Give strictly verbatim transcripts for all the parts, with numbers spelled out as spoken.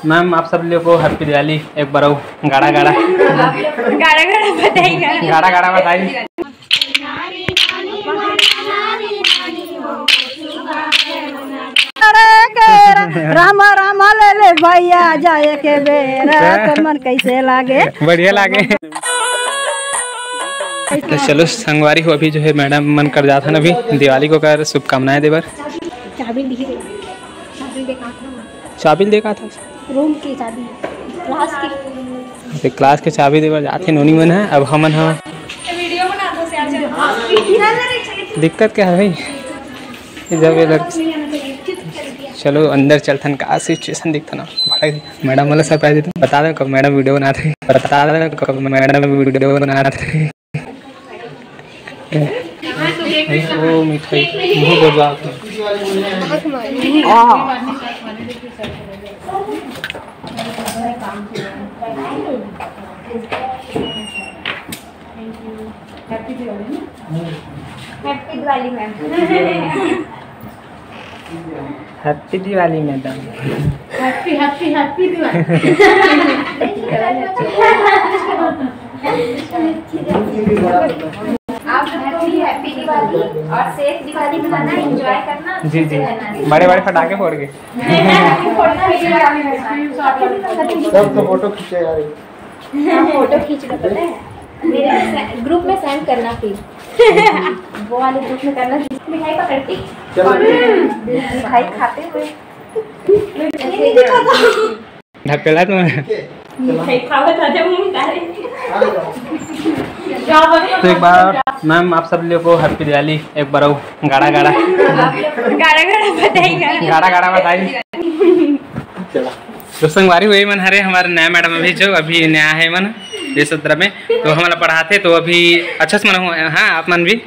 Ma'am, आप सब लोग को हैप्पी दिवाली। एक बार और गाड़ा गाड़ा। गाड़ा गाड़ा बताइएगा। गाड़ा गाड़ा बताइए। अरे के रा-, रामा रामा ले ले भैया जाए के बेरा, तोर मन कैसे लागे? बढ़िया लागे। तो चलो संगवारी हो, अभी जो है मैडम मन कर जात हन अभी दिवाली के ओकर शुभकामनाएं देबर। चाबी दिए, चाबी देखा था। चाबी देखा था। रूम की चाबी, क्लास की। अरे, क्लास के चाबी देबर जात हे नोनी मन ह। अब हमन ह वीडियो बना दो से आज। दिक्कत क्या है भाई? ये जब ये लड़की, चलो अंदर चलथन, का सिचुएशन दिखथन। भड़क मैडम वाला सरप्राइज देथन। बता दो कब मैडम वीडियो बनात हे, बता दो कब मैडम वीडियो बनात हे। ओ मिठाई मुंह बजा के। Happy Diwali ma'am. Happy Diwali madam. Happy happy happy Diwali. आप सबको भी हैप्पी दिवाली और सेफ दिवाली मनाना, एंजॉय करना, जी जी। बड़े बड़े फटाके फोड़ के। सब तो फोटो खींचे यार। हाँ, फोटो खींच लो, पता है मेरे से-, ग्रुप में सेंड करना फिर। वो वाले ग्रुप में करना, मिठाई पकड़ के। चलो। मिठाई खाते हुए। ढकेला तो। मिठाई खावत आते मुंह डाले। तो एक बार मैम, आप सब लोग को हैप्पी दिवाली। एक बार और गाड़ा गाड़ा। गाड़ा गाड़ा बताइएगा। गाड़ा गाड़ा बताइए। तो संगवारी हो, ये मन हरे हमारे नया मैडम, अभी जो अभी नया है मन ये सत्र में, तो हमला पढ़ाथे, तो अभी अच्छा से मन हो। हाँ, आप मन भी।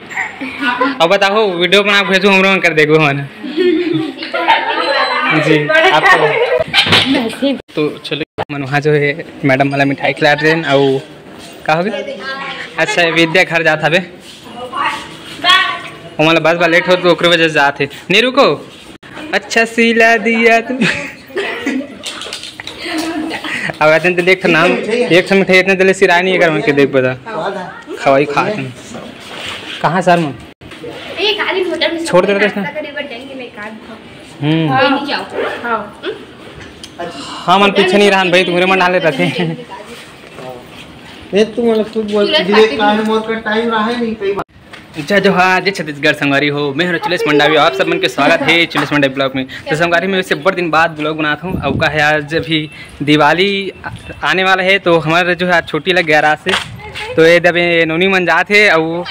अब बताओ, वीडियो बना के भेजो, हमरो मन कर देगो मन। जी, आपको। तो चलो, मन वहाँ जो है मैडम वाला मिठाई खिला रहे हैं, और का हो गया? अच्छा, विद्या घर जात हवे, ओमन ला बस बा लेट होत, ओकरे वजह से जात हे। नहीं रुको, अच्छा सिला दिया तू। अब अतन तो देख नाम, एक ठो मिठाई अतन तो ले सिराय नहीं, एकर मन के देख बता। खवाई खात हन। कहाँ सर मन? छोड़ दे रहे इसने। हम्म। हाँ। हाँ, मन पीछे नहीं रहन भाई, तुम्हरे मन डाले रहते। ये तू मतलब तू बोल, काहे मोर का टाइम रहा है नहीं कई बार। जय जोहार, जय छत्तीसगढ़ संगवारी हो, मैं हूं अखिलेश मंडावी, आप सब मन के स्वागत है अखिलेश मंडावी ब्लॉग में। तो संगवारी, मैं वैसे बड़ दिन बाद ब्लॉग बनात हूं। अब का है, आज अभी दिवाली आ-, आने वाला है, तो हमारे जो है आज छुट्टी लग गया रात से, तो ये दबे नोनी मन जात है। और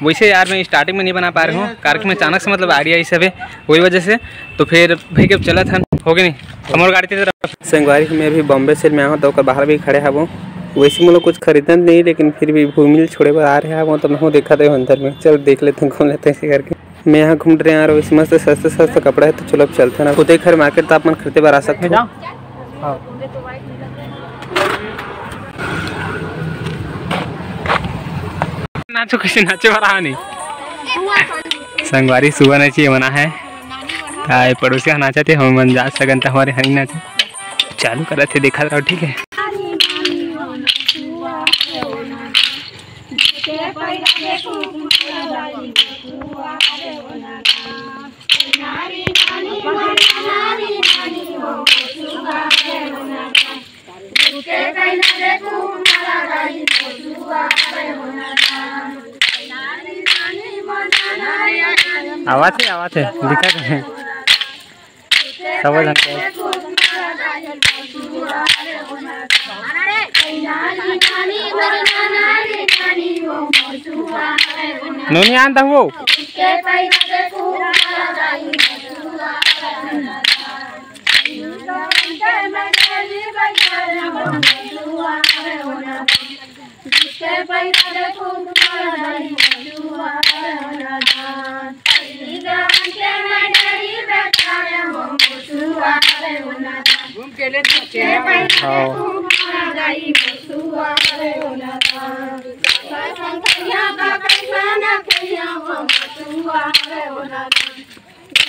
वैसे यार, मैं स्टार्टिंग में नहीं बना पा रहा हूँ, कारण कि मैं अचानक से मतलब आइडिया इस हवे, वही वजह से। तो फिर भाई के चलत हन, हो गए नहीं हमारे गाड़ी की तरफ। संगवारी, मैं अभी बॉम्बे सेल में आया हूँ, तो ओकर बाहर भी खड़े हवो। वैसे मोला कुछ खरीदन नहीं, लेकिन फिर भी भूमि छोड़े बर आ रहे हवो, तो मैं हूँ देखत हूँ अंदर में। चल देख लेते हैं, घूम लेते हैं ऐसे करके। मैं यहाँ घूम रहे हैं और वैसे मस्त सस्ता सस्ता कपड़ा है, तो चलो अब चलते हैं ना। खुदे घर मार्केट तो आप मन खरीदे बर आ सकते हो। हाँ। नाचो, कैसे नाचे वाला है नहीं। संगवारी सुबह नाची मना है। ताए पड़ोसिया नाचा थे, हम मन जा सकन त हमारे हनी नाचे। चालू करत थे, देखा रहो, ठीक है। आवाज है, आवाज है, दिखा दे। सब झन के। नोनी आन दहुओ। हाँ।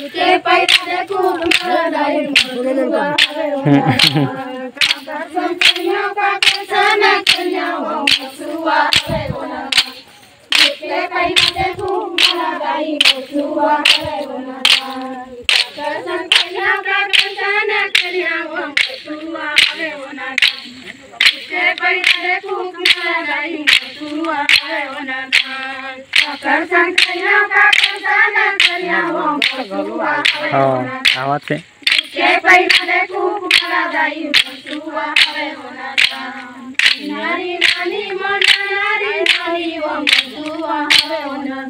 के पैदा देखो तुम्हारा दाई मसुआ हवे ओ ना। हम्म। काकर संग करिया, काकर संग करिया, वो मसुआ हवे ओ ना। के पैदा देखो तुम्हारा दाई मसुआ हवे ओ ना। काकर संग करिया, काकर संग करिया, वो मसुआ हवे ओ ना। के पैदा देखो तुम्हारा दाई मसुआ हवे ओ ना। काकर संग करिया, काकर संग करिया, वो मसुआ हवे ओ ना। हाँ, आवत हे। के पैदा देखो तुम्हारा दाई मसुआ हवे ओ ना। नारी नानी मोर नारी नानी, वो मसुआ हवे ओ ना।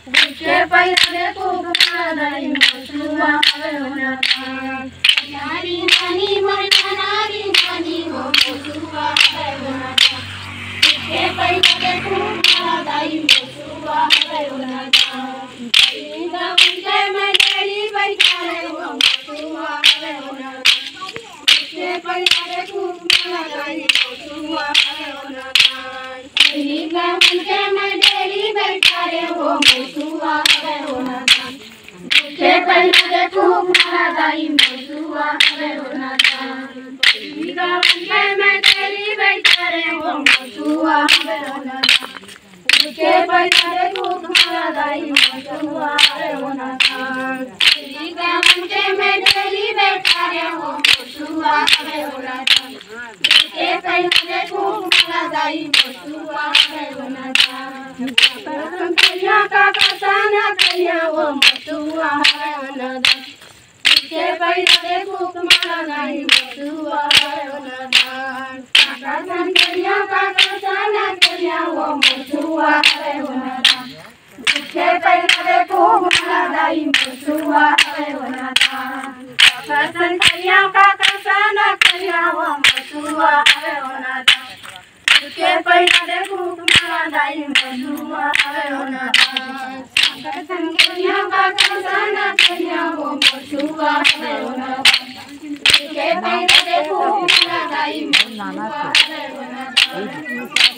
के पैदा देखो तुम्हारा दाई मसुआ हवे ओ ना। नारी नानी मोर नारी नानी, वो मसुआ हवे ओ ना। के पैदा देखो तुम्हारा दाई मसुआ हवे ओ ना। गाँव के मैं डेरी बैठा रे, वो मसुआ हवे ओ ना। के पैदा देखो तुम्हारा दाई मसुआ हवे ओ ना। गाँव के मैं डेरी बैठा रे, वो मसुआ हवे ओ ना। के पैदा देखो तुम्हारा दाई मसुआ हवे ओ ना। गाँव के मैं डेरी बैठा रे, वो मसुआ हवे ओ ना। के पैदा देखो तुम्हारा दाई मसुआ हवे ओ ना। गाँव के मैं डेरी बैठा रे, वो मसुआ हवे ओ ना। के पैदा देखो तुम्हारा दाई मसुआ हवे ओ ना। संतरिया का कसाना करिया, वो मसुआ हवे ओ ना। के पैदा देखो तुम्हारा दाई मसुआ हवे ओ ना। काका संतरिया का कसाना करिया, वो मसुआ हवे ओ ना। के पैदा देखो तुम्हारा दाई मसुआ हवे ओ ना। काका संतरिया का कसाना करिया, वो मसुआ हवे ओ ना। के पैदा देखो तुम्हारा दाई मसुआ हवे ओ ना। संग करिया का कसाना करिया, वो मसुआ हवे ओ ना। के पैदा देखो तुम्हारा दाई मसुआ हवे ओ ना।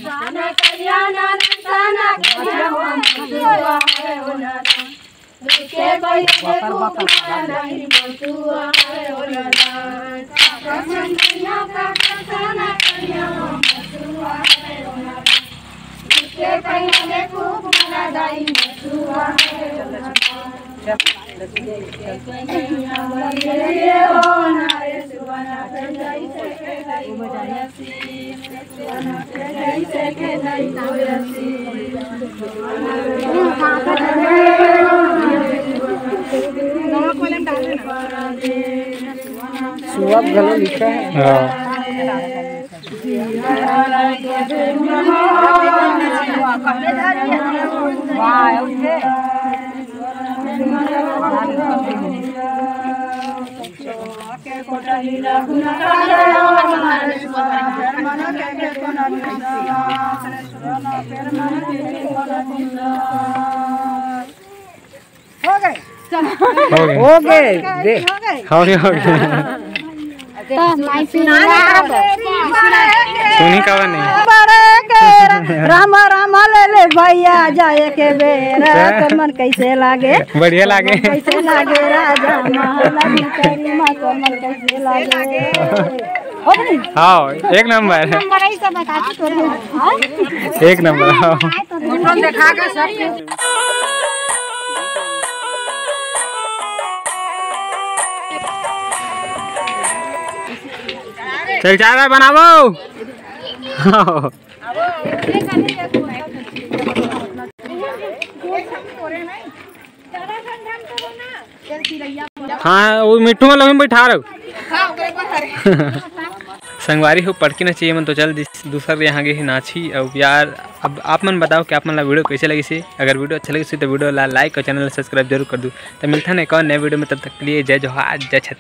साना करिया ना साना करिया, वो मसुआ हवे ओ ना। के पैदा देखो तुम्हारा दाई मसुआ हवे ओ ना। संग करिया का कसाना करिया, वो मसुआ हवे ओ ना। के पैदा देखो तुम्हारा दाई मसुआ हवे ओ ना। सुअप घलो लिखा हे। हाँ। हो गए। हो गए। हो गए। दे। हो गए। हो गए, हो गए। सुनी का बा नहीं? बड़े के राम राम ले ले भैया जाए के बेरा, हाँ। तोर मन कैसे लागे? बढ़िया लागे। कैसे लागे राजा महारानी तेरी माँ, तोर मन कैसे लागे? हो कि नहीं? हाँ, एक नंबर। नंबर है सब बता दो, तोर मन। हाँ? एक नंबर, हाँ। फोटो देखा के सब। चल, चाय वाय बनाबो। हाँ, वो मिट्ठू वाला में बैठा रहो। संगवारी हो, पटकी नाची मन तो चल दिस, दूसर यहाँ गे हे नाची। अब यार, अब आप मन बताओ कि आप मन ला वीडियो कैसे लगिस हे। अगर वीडियो अच्छा लगिस हे तो वीडियो ला like और चैनल ला subscribe जरूर कर दू। तो मिलता है एक और नए वीडियो में, तब तक के लिए जय जोहार, जय छत्तीसगढ़।